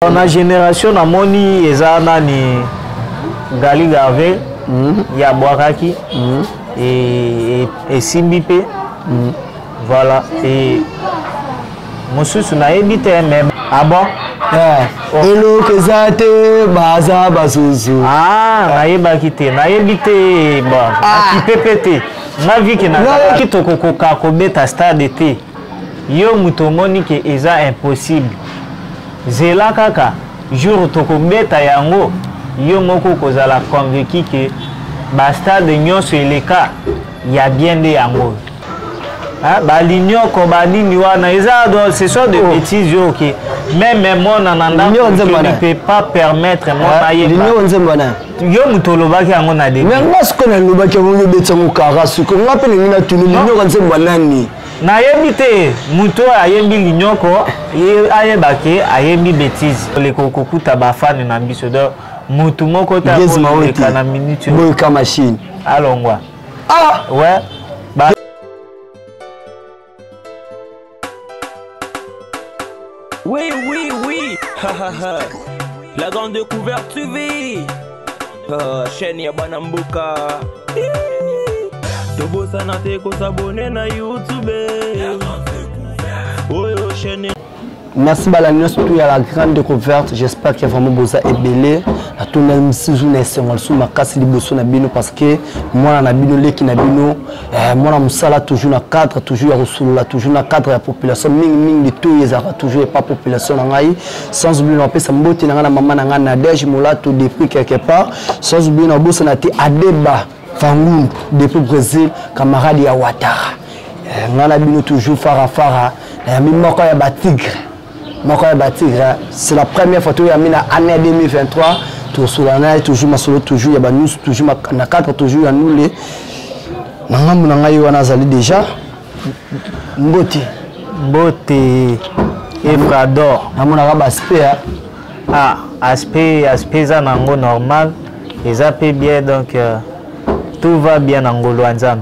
Na generation namoni eza nani Gali Garve ye abwakaki esimbi mpe voilà e mosusu nayebi te mais ah bon eh, oh. Eloko eza te baza basusu ah, nayebaki te nayebi te bon ah. Nakipe mpe te nga vike nazalaki tokokoka kobeta stade te yo moto omoni ke eza impossible. Zela kaka jour tokobeta yango yo moko okozala convaincu que ba stade nyonso eleka ya bien nde yango. Ba lignoko ba nini wana eza donc ce sont des oh. bêtises yo ok même mwana na ndako je ne peux pas permettre mwana ayeba lignoko nzembo wana yo moto olobaki yango na début mais nga sikoyo nalobaki yango yo obeti yango kara sikoyo nga mpe nalingi natuni lignoko nzembo ya nani? Nayebi te moto oyo ayembi linyoko ye ayeba ke ayembi betise oleka okokuta bafane na biso donc motu moko te akoleka na minute boyka machine alongwa ah ouais ba... Oui, oui, oui. La grande découverte TV. Uh, chaîne ya bana mboka. Tobosana te kosabone na YouTube. Oyo chaîne. Merci bala nyonso tout ya la grande découverte. J'espère que vraiment boza ebele. Natuna misusu na esengo lisusu makasi liboso na bino parce que mwana na bino leki na bino eh, mwana mosala toujours na cadre toujours ya kosolola toujours na cadre ya population mingi mingi litoyi ezalaka toujours epa population na ngai. Sans oublier napesa mbote na ngai na mama na ngai Nadège Molato depuis quelque part. Sans oublier nabosana te Adeba Fangundu depuis Brésil, camarade ya Ouattara. Eh, ngai na bino toujours fara fara nayambi moko ya batigre moko ya batigre. C'est la première fois toyambi na année 2023 tosola na ye toujours masolo toujours ya banews toujours na cadre toujours ya nule na ngambo na ngai wana azali déjà. Mbote mbote Efrador. Namonaka baaspect. Ah, aspect aspect eza nango normal, eza mpe bien donc tout va bien na ngolu ya Nzambe.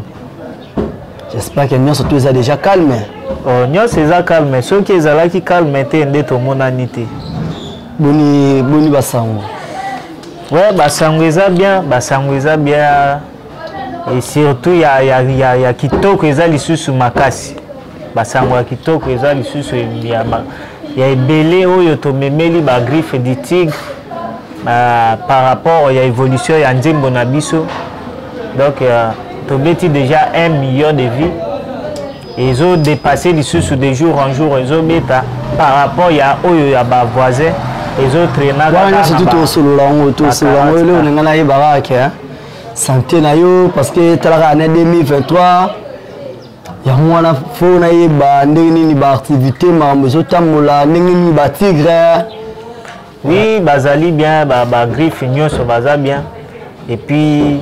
J'espère que nyonso tout eza déjà calme. Oh, nyonso eza calme. Soki ezalaki calme te nde tomonani te. Boni boni basango? Ouais, basango eza bien, basango eza bien et surtout ya, ya, ya, ya kitoko eza lisusu makasi. Basango ya kitoko eza lisusu ya, ya ebele oyo tomemeli ba griffe du tigre par rapport ya évolution ya nzembo na biso. Donc tobeti déjà 1 million de vues ezo dépasser lisusu de jour en jour ezobeta par rapport ya oyo ya ba voisin ezo traîner wana nyonso tu tosolola yango tosolola yango eloko na ngai nayebaka ke santé na yo parce que talaka année 2023 yango wana fo nayeba ndenge nini baactivité makambo ezotambola ndenge nini batigre. Oui, bazali bien, ba, ba griffe nyonso baza bien. Et puis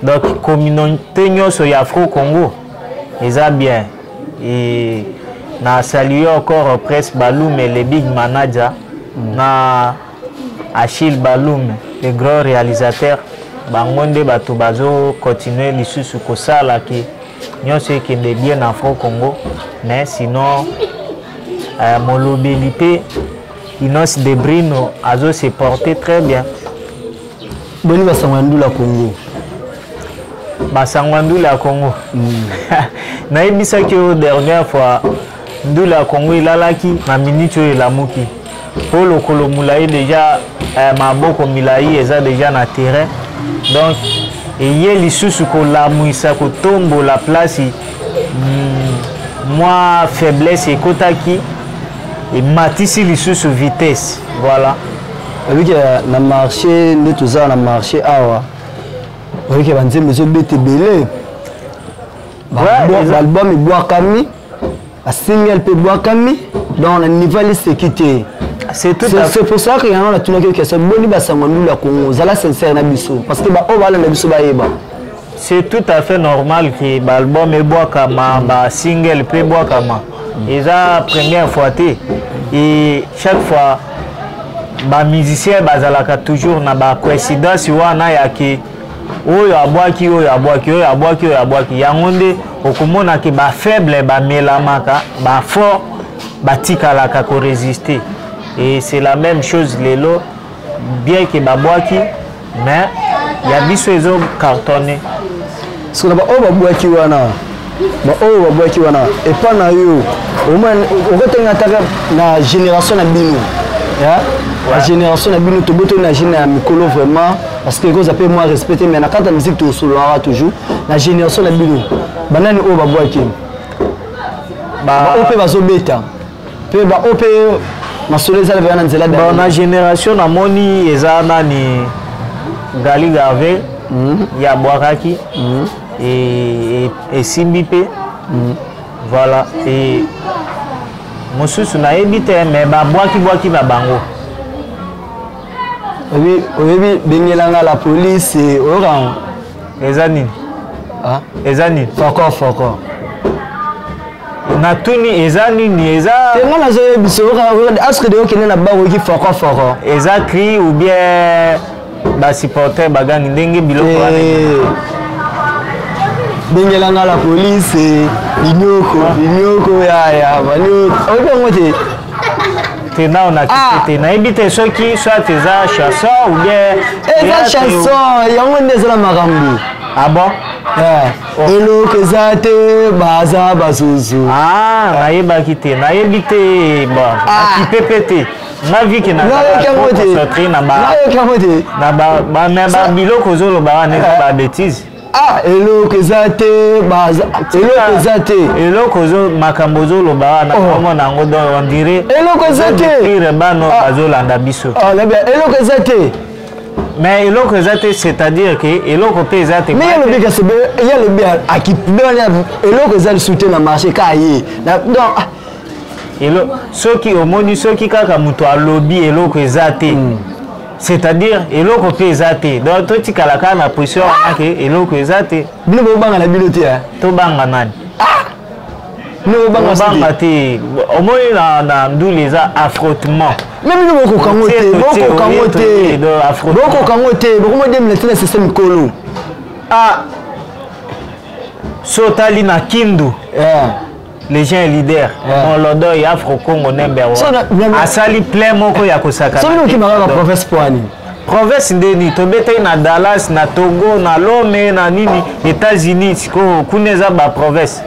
donc communauté nyonso ya Afro Congo eza bien. Et na saluer encore Presse Balume le big manager na Achille Balume le grand réalisateur. Bango nde bato bazo continuer lisusu kosala ke nyonso ekende bien na Afro Congo. Mais sinon molobeli te Inos de Brino azo se porter très bien. Boni basango ya ndula Congo? Basango ya ndula ya Congo. Nayebisaki yo dernière fois ndula ya Congo elalaki na minute oyo elamuki. Po lokolo molai déjà maboko milai eza déjà na terrain. Donc eye lisusu kolamwisa kotombola place mwa faiblesse ekotaki ematisi lisusu vitesse. Voilà. Oyebiki na marché nde toza na marché awa, oyebiki banzembo ezobeta ebele, baalbum ebwakami, basingle mpe ebwakami, donc na niveau ya liseki te. C'est tout à C'est pour ça que yango natunaki question boni basango ndula ya Congo, zala sincère na biso parce que baoyo balanda biso bayeba. C'est tout à fait normal que baalbum ebwakama, basingle mpe ebwakama. Eza première fois te. Et chaque fois ba musicien bazalaka toujours na ba coïncidence wana ya ke oyo abwaki, oyo abwaki, oyo abwaki, oyo abwaki. Yango nde okomona ke ba faible bamelamaka, ba fort batikalaka ko résister. Et c'est la même chose lelo, bien que babwaki, mais ya biso ezo cartonner. Soki na baoyo babwaki wana, baoyo babwaki wana epa na yo, okotenga ataka na génération na bino, na génération na bino, tobotoli na gene ya mikolo vraiment, parce que ekoza mpe mwa respecte, mais na kati ya musique tosololaka toujours na génération na bino. Banani oyo babwaki, baoyo mpe bazobeta mpe baoyo mpe masolo eza na nzela? Bon, na génération namoni eza nani, Gali Garve. Ye abwakaki, esimbi mpe. Voilà, e mosusu nayebi te, mais babwaki-bwaki na bango. Oyebi bengelanga la police, oyoka? Eza nini? Eza nini? Foko foko. Natuni, eza nini? Eza Te, nga nazoyebisa, aske de okende na bar, oyoki foko foko? Eza cri ou bien basupporter bagangi ndenge biloko wana? Bengelanga la police, linyoko linyoko yaya banyoko, oyebi yango te? Te, nao na kite te, nayebi te soki soit eza chanson ou bien Eza chanson, yango nde eza na makambo. Ah bon? Eloko eza te, baza basusu. Ah, nayebaki te, nayebi te. Bon, nakipe mpe te, nga vi ke nayoki na yango te. Na babiloko ozoloba wana eza babétise. Ah, eloko eza te, baza eloko eza te. Eloko ozo makambo ozoloba wana, omona yango, donc on dirait Eloko eza te. Pire, bano bazolanda biso. Eloko eza te. Mais eloko eza te, c'est-à-dire que eloko mpe eza te. Mais ye alobi, kasi ye alobi eloko eza lisusu te na marché ka ye donc. Elo, soki omoni, soki kaka moto alobi eloko eza te, c'est-à-dire eloko mpe eza te. Donc totikala kaka na pression wana ke eloko eza te. Bino bobanga na bino te? Tobanga nani? Bino bobanga te. Omoni, na nduli eza affrontement. Mais bino bokokango te, bokokango te, bokokango te, bokomodemela te na système mikolo. Ah, so otali na Kindu, les gens leader Molodoy Afro Congo number one asali plein moko ya kosakana. Soki okimaka province poani? Province ndeni tobetaki na Dallas, na Togo, na Lome, na nini, États-Unis. Sikoyo kuna eza baprovince?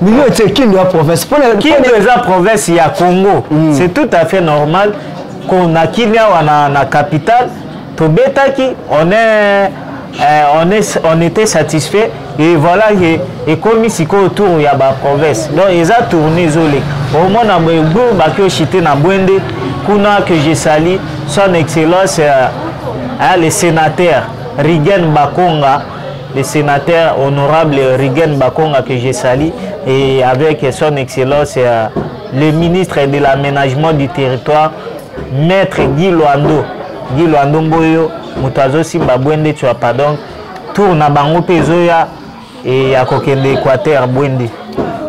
Bino etie Kindu ya province? Kindu eza province ya Congo. C'est tout à fait normal na Kini awa na capitale tobetaki, on était satisfait et voilà que ekomi sikoyo tour ya baprovince. Donc eza tournée ezoleka, omona boye groupe baki oshite na Bwende kuna, que je sali son excellence hein, le sénateur Rigen Bakonga, le sénateur honorable Rigen Bakonga que je salue, et avec son excellence le ministre de l'aménagement du territoire, maître Guy Luando, Guy Luando Mboyo, moto azosimba Bwende Tshuapa. Donc tour na bango mpe ezoya e ya kokende Équateur, Bwende.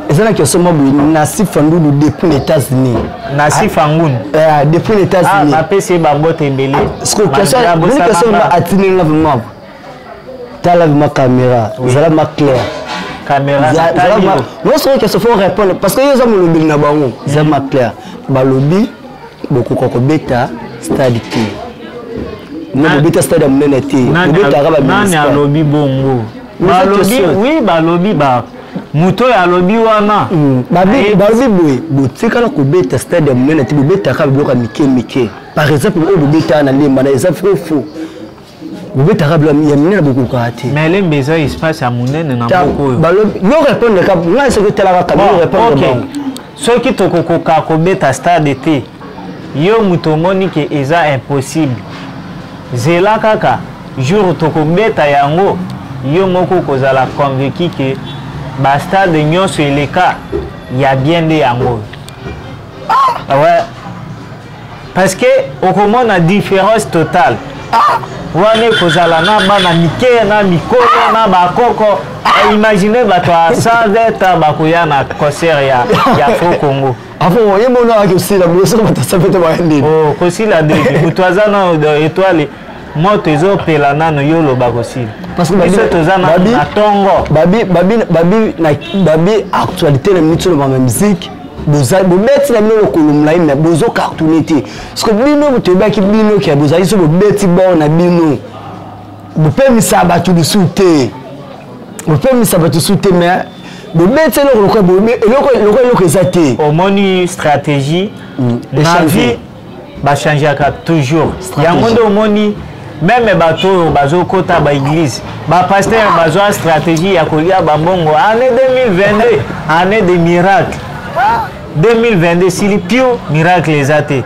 Eza na question moko boye, Nasi Fandulu depuis les États-Unis. Nasi Fangunu. Depuis les États-Unis. Napesi ye bambote ebele. Question atindeli nga vraiment, tala vraiment caméra, ezala ma clair. Caméra? Non, soki question, faut répondre, parce que yo oza molobeli na bango. Eza ma clair, balobi bokoka kobeta stade te, no bobeta stade ya monene te, bobetaka. Nani alobi bongo? Balobi oui, balobi ba moto oyo alobi wana. Balobi boye, botikala kobeta stade ya monene te, bobetaka biloko ya mike mike. Par exemple oyo bobetaka na Lemba na eza vrai faux, bobetaka biloko ya minene, bokokaka te. Mais Lemba eza espace ya monene na mboka oyo. Yo répondre ka ngai, soki otalaka kamera, répondre bango. Soki tokokoka kobeta stade te, yo moto omoni ke eza impossible, zela kaka jour tokobeta yango, yo moko kozala convaincu ke bastade nyonso eleka ya bien nde yango. Ah! Ouais, parce que okomona différence totale. Ah! Wana ekozala na bana mike, na mikolo, na bakoko. Imagine bato ya 120 ans bakoya na concert ya Afro Congo. Afo ye mona ayaki osila boye, soki bato asafi te, baya ndeni? Oh, kosila ndeni? Moto aza na étoile, moto ezopela nano, yo oloba kosila? Biso toza na ntongo. Babi actualité na minute olobaka musique. Bobeti na bino lokolo molai, mais bozocartonne te, parce que bino toyebaki bino ke bozali so bobeti bor na bino, bopemisa bato lisusu te, bopemisa bato lisusu te, mais bobeti eloko lokola eloko eza te. Omoni stratégie na vie bachangeaka toujours. Yango nde omoni même bato oyo bazokɔta baéglise, bapasteur bazwa stratégie ya kolia bambongo. Année 2022, année de miracle. 2022 sili pio, miracle eza te.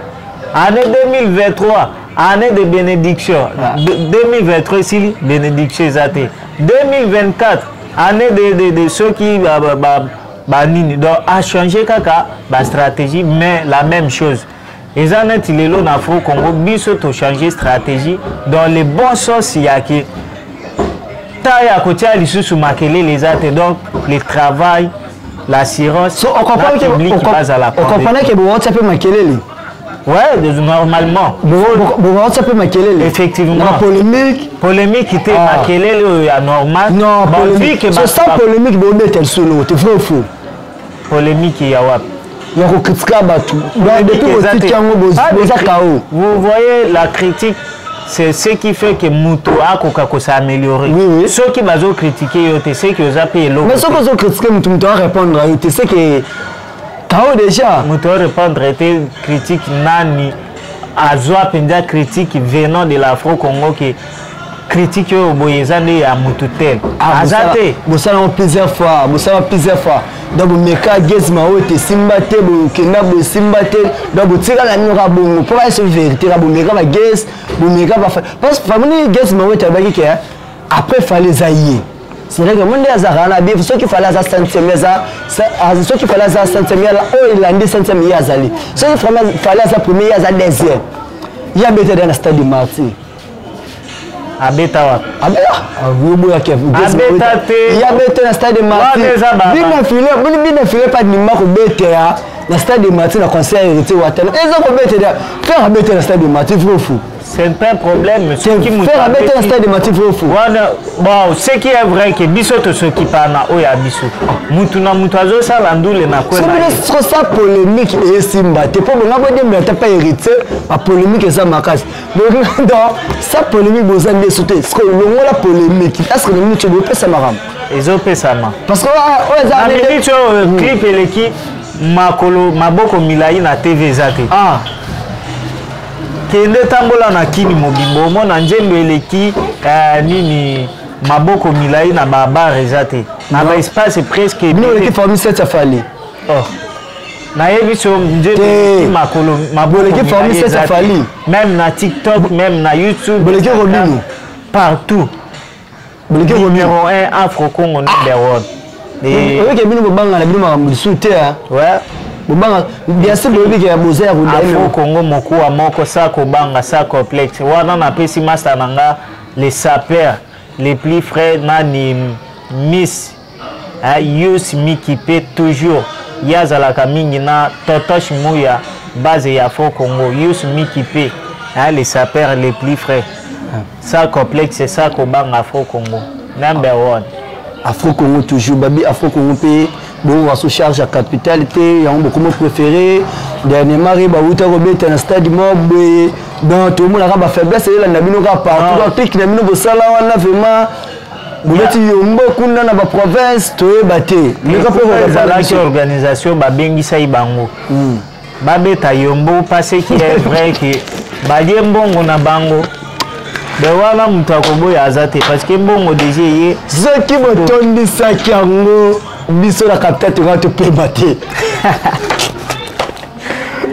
Année 2023, année de bénédiction. 2023 esili, bénédiction eza te. 2024, année de soki banini. Donc achange kaka bastratégie, mais la même chose eza neti lelo na Afro Congo, biso tochange stratégie dans le bon sens yake ta ya kotia lisusu makelele eza te. Donc le travail, l'assurance. So bazala. Okomprendre ke bowatia mpe makelele. Ouais, normalement. Bowatia mpe makelele. Effectivement. Na polémique. Polémique te, makelele oyo ya normal. Non, polémique, so sans polémique bobeta lisolo te, vrai ou faux? Polémique ya wapi? Ya kokritika bato. Depuis botiki yango, boza kao. Vous voyez, la critique, c'est ce qui fait que mutu akoka kosaméliorer. Oui. Soki bazocritique yo te, c'est que oza mpe eloko. Mais soki ozocritique mutu, mutu arépondre yo te, c'est que kao déjà. Mutu arépondre te critique, nani azwa mpenza critique venant de l'Afro Congo ke critique oyo boye eza nde ya mutu tel? Aza te. Bosala yango plusieurs fois, bosala plusieurs fois. Donc bomeka gezma oyo te, esimba te. Bokenda boye, esimba te. Donc botikala bino kaka bongo mpo kaka so vérité kaka bomeka bagez, bomeka. Parce que famoni gezma oyo te, alobaki ke après Fally eza ye. C'est vrai que mo nde azalaka na bien. Soki Fally aza centième, aza, soki Fally aza centième, oyo elandi centième, ye azali. Soki Fally aza premier, ye aza deuxième. Ye abeta na Stade de Martyr. Abeta wapi? Oboyaki. Abeta te. Ye abeta na Stade de Martyr. Bina file bini, bina file pa ndima kobetela na Stade de Martyr na concert Héritier Watana. Eza kobetela, Ferre abetela na Stade de Martyr, vrai ou faux? C'est pas un problème. Ferre abetela na Stade de Martyr, vrai ou faux? Wana bon, ce qui est vrai ke biso tosokipa na oyo ya biso, mutu na mutu azosala ndule na kwena. Sa polémique esimba te mpo bonga bodembela te mpa Héritier, bapolémique eza makasi. Donc sa polémique boza nde so te. Siko longola polémique, est ce que na minute bopesa makambo? Ezopesama. Parce que oyo eza na minute oyo, clip eleki makolo maboko milai na TV eza te. Kende tambola na kini mobimba, omona nzembo eleki nini maboko milai na babar eza te, na baespace presque. Bino oleki formule 7 ya Fally. Oh. Nayebi so nzembo eleki makolo maboko. Boleki formule 7 ya Fally. Même na TikTok, même na YouTube. Boleki Robino. Partout. Boleki. Numéro 1, Afro Congo number 1. Oyeke bino bobanga na bino makambo lisusu te. Ouais. Bobanga bien sûr, boyebi ke boza ya Afro Congo mokuwa moko sa kobanga sa complexe wana. Napesi master na nga, les sapeurs les plus frais, nani, miss Yus Miki mpe toujours ye azalaka mingi na Totosh Muya, base ya Afro Congo. Yus Miki mpe, les sapeurs les plus frais, sa complexe, sa kobanga, Afro Congo number one. Afro Congo toujours, babi Afro Congo mpe bongo aso charge ya capitale te, yango bokomo préféré. Dernièrement re bawuta kobeta na stade moko boye. Donc tomonaka bafaiblesse elelanda bino kaka partout. Donc clique na bino bosala wana, vraiment bobeti yombo kuna na baprovince, toyeba te. Meka mpe ezalaki organisation, babengisai bango babeta yombo. Parce qui est vrai ke balie mbongo na bango de wana, moto akoboya aza te, parce que mbongo deja eye. Soki botondisaki yango, biso na capitale tokaa topema te.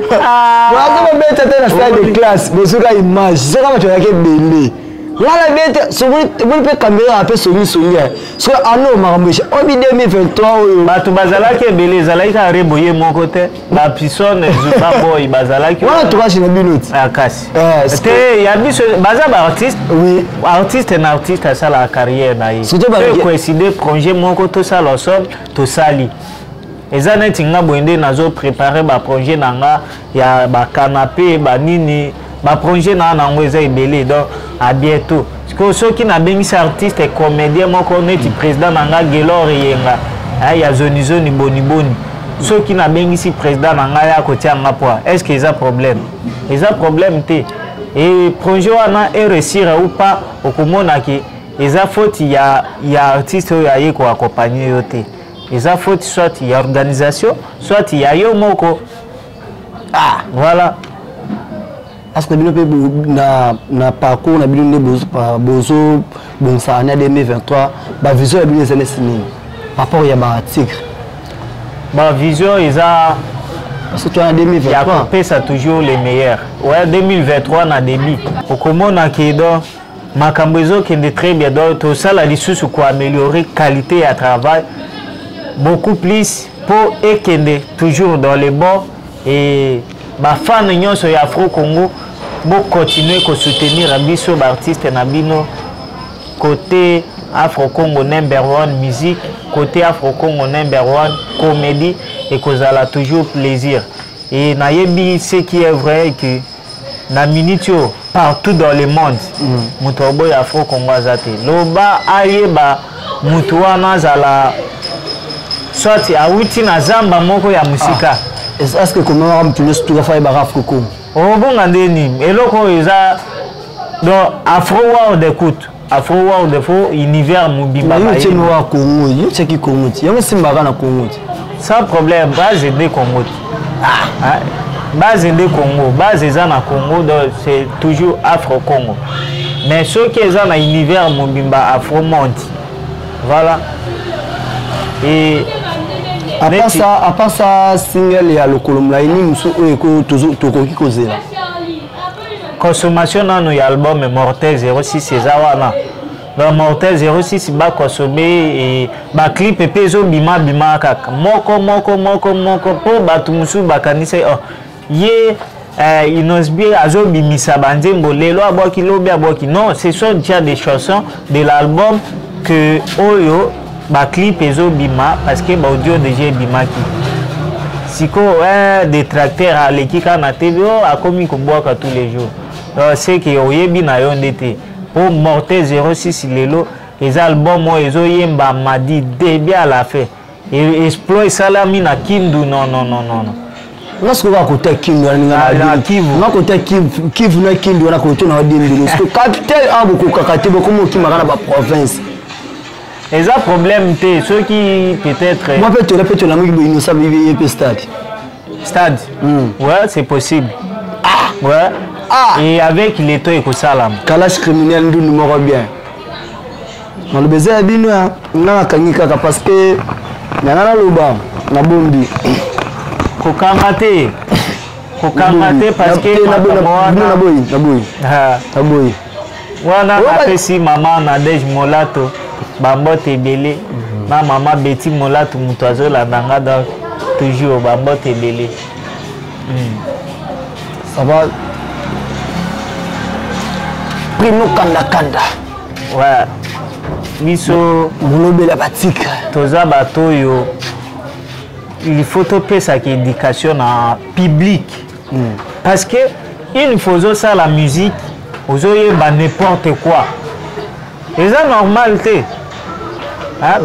Baza bobeta te na stade de classe, bozuka image soki bato bazalaki ebele. Nga na bete omoni mpe caméra mpe songisongi soki ano makambo esha obi 2023 oyo. Bato bazalaki ebele, ezalaki kaka Rebo ye moko te, bapisone Zuba Boy bazalaki. Wana entourage na bino ti. Kasi te, ya biso baza baartiste. Oui. Artiste na artiste asalaka carrière na ye. Coïncide projet moko tosala ensemble, tosali. Eza neti nga boye nde nazoprépare baprojet na nga ya bacanapé, banini, baprojet na nga nango eza ebele. Donc à bientôt. Sikoyo soki nabengisi artiste comédien moko neti président na nga Gelor Eyenga ya Zonizoni Boniboni. Soki nabengisi président na ngai akotia nga poids, est ce que eza problème? Eza problème te. E projet wana eréussir ou pas, okomona ke eza faute ya artiste oyo aye koaccompagne yo te. Eza faute soit ya organisation, soit ya yo moko. Ah, voilà. Parce que bino mpe na parcours na bino nde bozobongisa année 2023, bavision ya bino eza nesi nini par rapport ya batigre? Bavision eza parce que toi na 2023 ya kopesa toujours les meilleurs. Ouais, 2023 na début, okomona ke donc makambo ezokende très bien. Donc tosala lisusu koaméliorer qualité ya travail beaucoup plus mpo ekende toujours dans le bon. Et bafane nyonso ya Afro Congo, bocontinue kosoutenir biso baartiste na bino. Côté Afro Congo number one musique, côté Afro Congo number one comédie, ekozala toujours plaisir. Et nayebi, ce qui est vrai, que na minute oyo, partout dans le monde, moto oboya Afro Congo aza te. Loba ayeba moto wana azala soit awuti na zamba moko ya mosika. Ah. Est ce que komemaka moto nyonso tuka fa ayebaka Afro Congo? Obonga nde nini? Eloko oyo eza donc Afro World. Écoute, Afro World, fo univers mobimba. Yo tie wa Congo, yo tiaki Congo ti yango esimbaka na Congo ti. Sans problème, base nde Congo ti. Ah, base nde Congo, base eza na Congo, donc c'est toujours Afro Congo. Mais soki eza na univers mobimba, Afro monde, voilà. Et à part ça, single ya lokolo molai nini mosusu oyo tokoki kozela? Consommation nano ya album Mortel 06 eza wana. Donc Mortel 06 bakonsome e baclip mpe ezobima bima kaka moko moko moko moko, mpo bato mosusu bakanisa, oh, ye Innoss'B azobimisa banzembo lelo abwaki, lobi abwaki. Non, ce sont déjà des chansons de l'album que oyo baclip ezobima, parce que baaudio déjà ebimaki. Sikoyo un détracteur aleki kaka na TV oyo akomi kobwaka tous les jours. Donc c'est que oyebi na yo nde te, mpo Mortel 06 lelo eza album oyo ezoyembama du début à la fin. Exploit esalami na Kindu. Non, non, non, non, non. Nga sikoyo kaka kota Kindu wana, nga kota Kivu na Kindu wana, koto na wadembele siko capital awa bokokaka te, bokomi okimaka na baprovince. Eza problème te, soki peut-être Moi mpe tola mpe tolamoki boye, Innocent bibi ye mpe stade. Stade, ouais, c'est possible. Ah ouais. Ah. Et avec l'état ekosalama. Kalash criminel, ndundu moko bien. Maloba eza ya bino, ya nga nakangi kaka parce que nanga naloba nabombi. Kokanga te, kokanga te, parce que naboyi, naboyi, naboyi. Wana napesi mama Nadege Molato bambote ebele, na mama Beti Molato, moto azolanda nga. Donc toujours bambote ebele. Ça va, Primo Kandakanda? Ouais, biso molobela batika. Toza bato oyo il faut topesaka éducation na public, parce que une fois ozosala musique, ozoyemba n'importe quoi, eza normal te.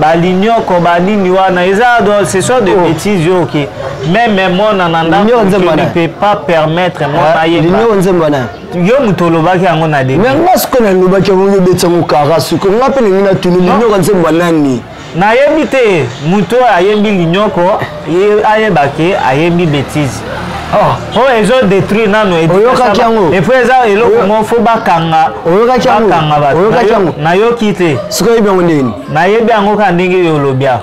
Balignoko banini wana eza, donc ce sont des bêtises oyo ke même mwana na ndako ne peut pas permettre mwana ayemba. Nzembo wana. Yo moto olobaki yango na début. Mais nga sikoyo nalobaki yango, yo obeti yango kara. Sikoyo nga mpe ndenge natuni, linyoko nzembo nani? Nayebi te. Moto oyo ayembi linyoko, ayebake ayembi bêtise oyo ezodétruire nano. Oyokaki yango? Et puis eza eloko moko fo bakanga. Oyokaki yango? Bakanga bato. Oyokaki yango? Nayoki te. Sikoyo oyebi yango ndenge nini? Nayebi yango kaka ndenge oyo olobi awa.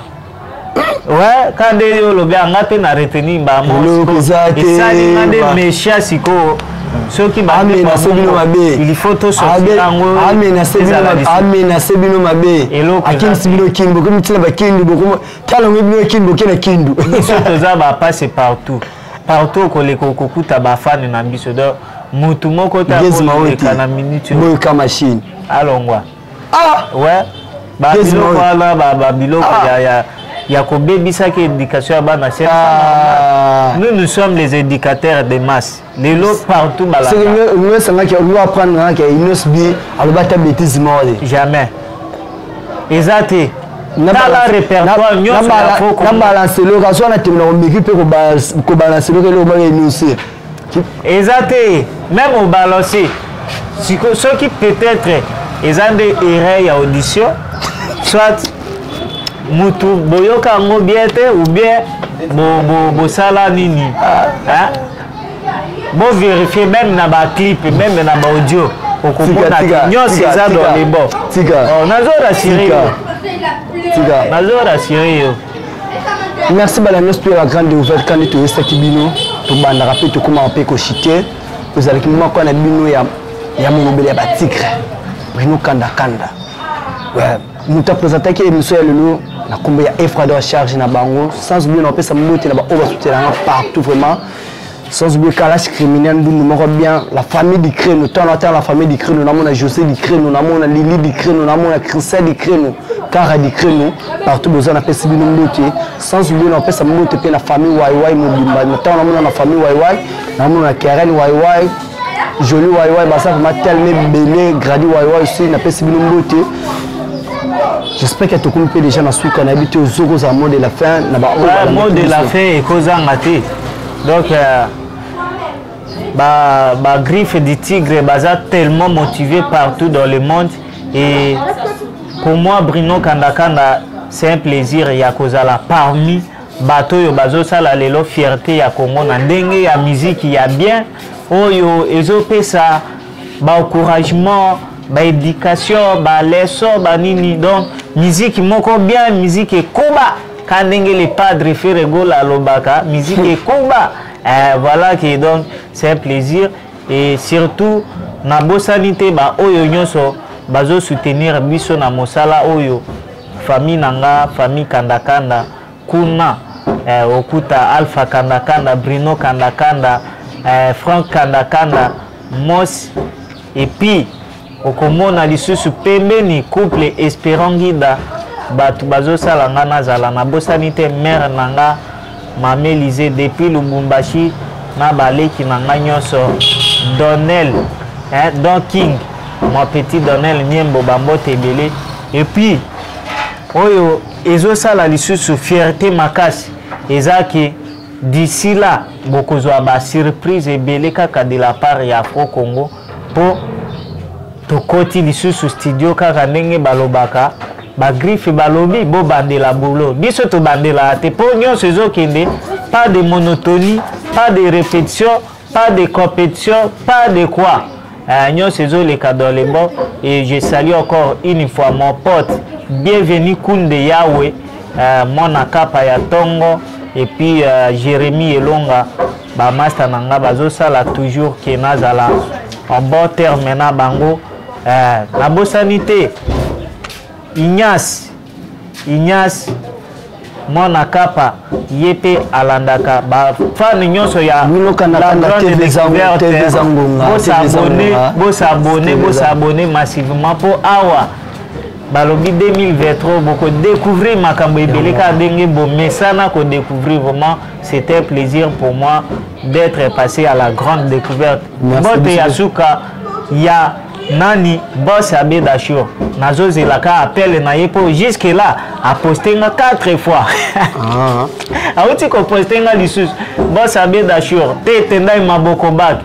Ouais, kaka ndenge oyo olobi awa, nga mpe na retenir mbamo. Eloko eza te. Esali nga nde méchant. Sikoyo soki Amenace bino mabe. Il faut tosortira yango. Amenace bino mabe. Eloko akimisi bino Kindu, bokomi ntina bakindu, bokomi talango bino Kindu, boke na Kindu. Biso toza bapasse partout, partout okoleka okokuta bafane na biso. Donc mutu moko te akoleka na minute. Boyoka machine. Alongwa. Ah ouais, babiloko wana, babiloko ya kobebisaki éducation ya bana. Ah. Nous, nous sommes les éducateurs de masse lelo partout balanda. Esangaki oyo apprendre ngaki Innoss'B aloba ata bêtise moko te. Jamais, eza te. Tala répertoire nyonso ya faux. Na balance eloko azo wana temela komeki mpe kobalance eloko eloko moko enonce. Eza te même obalance soki peut-être eza nde erreur ya audition, soit mutu boyoka yango bien te, ou bien bosala nini, hein? Bovérifie même na baclip, même na baaudio, okomona nyonso eza dans les bons. Nazo rassurer yo, nazo rassurer yo. Merci bala nyonso mpe la grande découverte. Kandi toyesaki bino, tobandaka mpe tokomaka mpe koshite. Ozalaki moko na bino ya molobeli ya batigre, Bruno Kandakanda. Moto apresentaki émission ya lelo na nkombo ya Efrador, charge na bango. Sans oublier, napesa mbote na baoyo basutelanga partout vraiment. Sans oublier Kalash Criminel Ndundu moko bien, la famille du Créno. Tant ata la famille du Créno, namona José du Créno, namona Lili du Créno, namona Christian du Créno, Kara du Créno, partout boza, napesi bino mbote. Sans oublier, napesa mbote mpe na famille Waiwai mobimba. Na ntango namona na famille Waiwai, namona Keren Waiwai, Joli Waiwai, baza vraiment tellement ebele. Gradi Waiwai aussi, napesi bino mbote. J'espère que tokomi mpe déjà na suka. Nayebi te ozokozala mot de la fin na ba mot de la fin ekozanga te. Donc ba griffe du tigre baza tellement motivé partout dans le monde. Et pour moi, Bruno Kandakanda, c'est un plaisir ya kozala parmi bato oyo bazosala lelo fierté ya Congo na ndenge ya musique ya bien, oyo ezopesa baencouragement, baéducation, baleçon, banini. Donc musique moko bien, musique ekoba ka ndenge le padre Ferre Gola alobaka, musique ekoba. Voilà que donc c'est un plaisir. Et surtout nabosani te baoyo nyonso bazosoutenir biso na mosala oyo, famille na nga, famille Kandakanda kuna, okuta Alpha Kandakanda, Bruno Kandakanda, Frank Kandakanda, Mos. Et puis okomona lisusu pembeni couple Espérant Ngida, bato bazosala nga nazala. Nabosani te mare na nga, Mame Elise depuis Lubumbashi, na baleki na nga nyonso, Donel, hein, Don King, mon petit Donel Niembo, bambote ebele. Et puis oyo ezosala lisusu fierté makasi eza ke d'ici là bokozwa basurprise ebele kaka de la part ya Afro Congo, mpo tokoti lisusu studio kaka ndenge balobaka, bagriffe balobi bobandela boulot. Biso tobandelaka te, mpo nyonso ezokende, pas de monotonie, pas de répétition, pas de compétition, pas de quoi. Nyonso ezoleka dans le bon. Et je salue encore une fois mon pote Bienvenu Kunde Yawe, mwana kapa ya tongo, et puis Jérémy Elonga, bamaster na nga bazosala toujours ke nazala en bon terme na bango. Nabosani te Ignace, Ignace mwana kapa, ye mpe alandaka bafane nyonso ya bosabone, bosabone massivement, mpo awa balobi 2023 bokodécouvrir makambo ebele kaka ndenge bomesana kodécouvrir. Vraiment, c'était un plaisir pour moi d'être passé à la grande découverte. Mbote ya suka ya nani? Boss Abedashur, nazozelaka appel na ye, mpo jusque là aposte nga 4 fois. Awuti koposte nga lisusu. Boss Abedashur te, tendai maboko bak,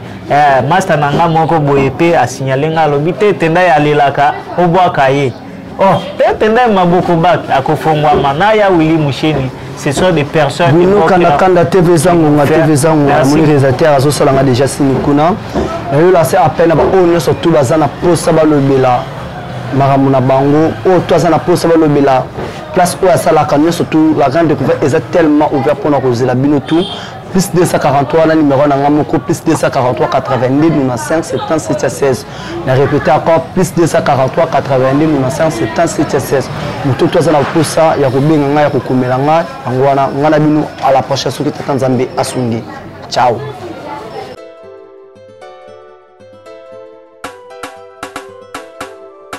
master na nga moko boye mpe asignale nga, alobi te tendai alelaka obwaka ye. Oh, te tendai maboko bak akofongwama na ya Willi Musheni. Ce sont des personnes. Bruno Kandakanda TV Zangonga, TV Zangonga. Namoni réalisateur azosalanga déjà sini kuna. Nayo lance appel na baoyo nyonso tu baza na posa balobela makambo na bango, oyo to aza na posa balobela place oyo asalaka nyonso tu. La grande découverte eza tellement ouvert mpona kozela bino tout. Plus 243 na numéro na nga moko, plus 243 82 95 77 16. Na répété encore, plus 243 82 95 77 16. Moto to aza na posa ya kobenga ngai, ya kokomela ngai, yango wana. Ngai na bino à la prochaine, soki tata Nzambe asungi. Ciao.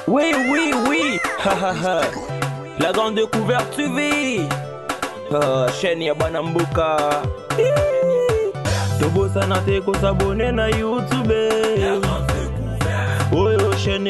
Oui, oui, oui. La grande découverte TV. Chaîne ya bana mboka. Tobosana te kosabone na YouTube. Oyo chaîne.